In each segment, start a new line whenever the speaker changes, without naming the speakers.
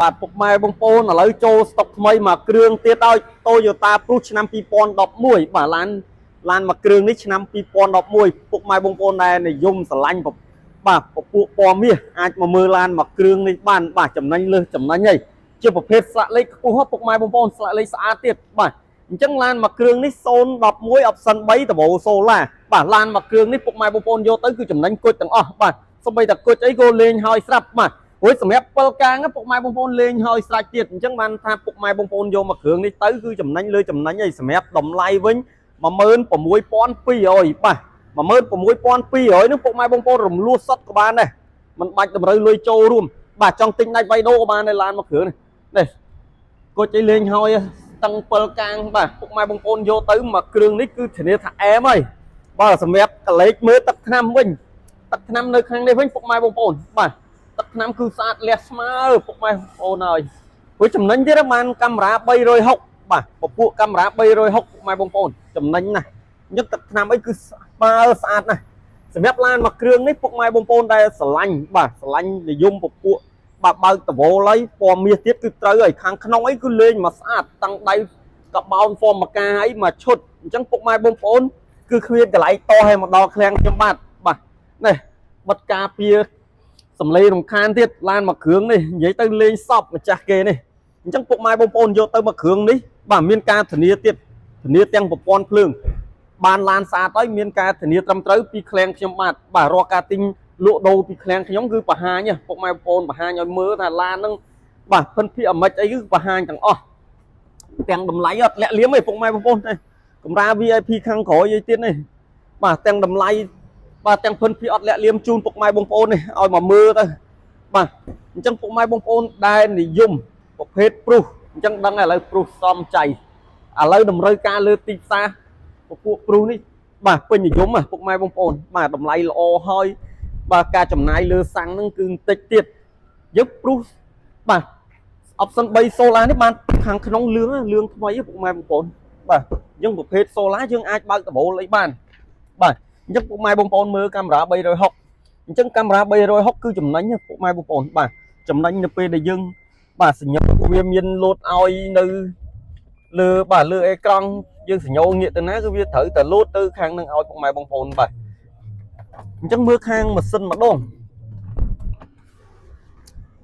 បាទពុកម៉ែបងប្អូនឥឡូវចូលស្តុកថ្មីមួយគ្រឿងទៀតឲ្យ Toyota Prius ឆ្នាំ2011បាទឡានឡានមួយគ្រឿងនេះឆ្នាំ2011ពុកម៉ែបងប្អូនដែលនិយមស្រឡាញ់បាទពពួកពណ៌មាសអាចមកមើលឡានមួយគ្រឿងនេះបានបាទចំណេញលើសចំណេញហើយជាប្រភេទស្លាកលេខខ្ពស់ហ៎ពុកម៉ែបងប្អូនស្លាកលេខស្អាតទៀតបាទអញ្ចឹងឡានមួយគ្រឿងនេះ011 option 3ដបូសូឡាបាទឡានមួយគ្រឿងនេះពុកម៉ែបងប្អូនយកទៅគឺចំណេញគុជទាំងអស់បាទសូម្បីតែគុជអីក៏លេងហើយស្រាប់បាទ រួចសម្រាប់7កាងពុកម៉ែបងប្អូនលេងហើយស្រេចទៀតអញ្ចឹងបានថាពុកម៉ែបងប្អូនយកមកគ្រឿងនេះទៅគឺចំណេញលើចំណេញហើយសម្រាប់តម្លៃវិញ16200បាទ16200នឹងពុកម៉ែបងប្អូនរំលោះសុតក៏បានដែរមិនបាច់តម្រូវលុយចូលរួមបាទចង់ទិញដាច់បៃដូក៏បានដែរឡានមកគ្រឿងនេះនេះគុជអីលេងហើយតឹង7កាងបាទពុកម៉ែបងប្អូនយកទៅមកគ្រឿងនេះគឺធានាថាអែមហើយបាទសម្រាប់កលេចមើលទឹកថ្នាំវិញទឹកថ្នាំនៅខាងនេះវិញពុកម៉ែបងប្អូនបាទ ទឹកថ្នាំគឺស្អាតលះស្មើពុកម៉ែបងប្អូនហើយព្រោះចំណេញទៀតបានកាមេរ៉ា360បាទពពួកកាមេរ៉ា360ពុកម៉ែបងប្អូនចំណេញណាស់អញ្ចឹងទឹកថ្នាំអីគឺស្មើស្អាតណាស់សម្រាប់ឡានមួយគ្រឿងនេះពុកម៉ែបងប្អូនដែលស្រឡាញ់បាទស្រឡាញ់និយមពពួកបាទបើកតវលហើយពណ៌មាសទៀតគឺត្រូវហើយខាងក្នុងអីគឺលេងមកស្អាតតាំងដៃកបោនហ្វមកាអីមកឈុតអញ្ចឹងពុកម៉ែបងប្អូនគឺគ្មានកន្លែងតឲ្យមកដល់ឃ្លាំងខ្ញុំបាទបាទនេះបិទការពារ សំឡេងរំខានទៀតឡានមួយគ្រឿងនេះនិយាយទៅលេងសពម្ចាស់គេនេះអញ្ចឹងពុកម៉ែបងប្អូនយកទៅមួយគ្រឿងនេះបាទមានការធានាទៀតធានាទាំងប្រព័ន្ធភ្លើងបានឡានស្អាតហើយមានការធានាត្រឹមត្រូវពីឃ្លាំងខ្ញុំបាទបាទរាល់ការទិញលក់ដូរពីឃ្លាំងខ្ញុំគឺបង្ហាញពុកម៉ែបងប្អូនបង្ហាញឲ្យមើលថាឡានហ្នឹងបាទភិនភាគអាម៉ិចអីគឺបង្ហាញទាំងអស់ទាំងតម្លៃអត់លាក់លៀមទេពុកម៉ែបងប្អូនទេកម្រា VIP ខាងក្រោយអីទៀតនេះបាទទាំងតម្លៃបាទទាំងភិនភាគអត់លាក់លៀមជូនពុកម៉ែបងប្អូននេះឲ្យមកមើលទៅបាទអញ្ចឹងពុកម៉ែបងប្អូនដែលនិយមប្រភេទ Prius អញ្ចឹងដឹងហើយឥឡូវ Prius សំចៃឥឡូវតម្រូវការលើទីផ្សារពពួក Prius នេះបាទពេញនិយមពុកម៉ែបងប្អូនបាទតម្លៃល្អហើយបាទការចំណាយលើសាំងហ្នឹងគឺបន្តិចទៀតយើង Prius បាទ option 3 solar នេះបានខាងក្នុងលឿងលឿងថ្មីពុកម៉ែបងប្អូនបាទអញ្ចឹងប្រភេទ solar យើងអាចបើកដបូលអីបានបាទអញ្ចឹងពុកម៉ែបងប្អូនមើលកាមេរ៉ា360អញ្ចឹងកាមេរ៉ា360គឺចំណេញពុកម៉ែបងប្អូនបាទចំណេញនៅពេលដែលយើងបាទសញ្ញាវាមានលោតឲ្យនៅលើបាទលើអេក្រង់យើងសញ្ញោងាកទៅណាគឺវាត្រូវតែលោតទៅខាងនឹងឲ្យពុកម៉ែបងប្អូនបាទអញ្ចឹងមើលខាងម៉ាស៊ីនម្ដង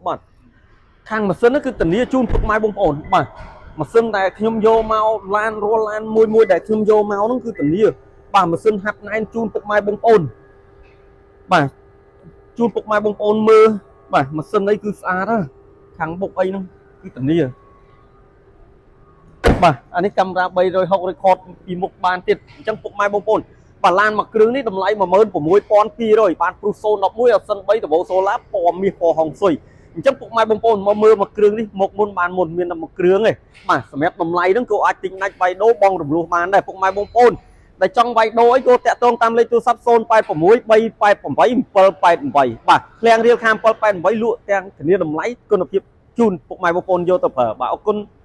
បាទខាងម៉ាស៊ីននោះគឺធានាជូនពុកម៉ែបងប្អូនបាទម៉ាស៊ីនដែលខ្ញុំយកមកឡានរាល់ឡានមួយមួយដែលខ្ញុំយកមកហ្នឹងគឺធានាបាទម៉ាស៊ីនហាត់ណែនជូនពុកម៉ែបងប្អូនបាទជូនពុកម៉ែបងប្អូនមើលបាទម៉ាស៊ីនអីគឺស្អាតណាខាងបុកអីហ្នឹងគឺធានាបាទអានេះកាមេរ៉ា360 record ពីមុខបានទៀតអញ្ចឹងពុកម៉ែបងប្អូនបាទឡានមួយគ្រឿងនេះតម្លៃ16200បាន Prius 011 option 3ដបូ solar ពណ៌មាសពណ៌ហុងស៊ុយអញ្ចឹងពុកម៉ែបងប្អូនមកមើលមួយគ្រឿងនេះមកមុនបានមុនមានតែមួយគ្រឿងទេបាទសម្រាប់តម្លៃហ្នឹងក៏អាចទិញដាច់បៃដូបងរំលោះបានដែរពុកម៉ែបងប្អូនដែលចង់វាយដូអីក៏តាក់ទងតាមលេខទូរស័ព្ទ086 388 788បាទឃ្លាំងរៀលខាង788លក់ទាំងធានាតម្លៃគុណភាពជូនពុកម៉ែបងប្អូនយកទៅប្រើបាទអរគុណ។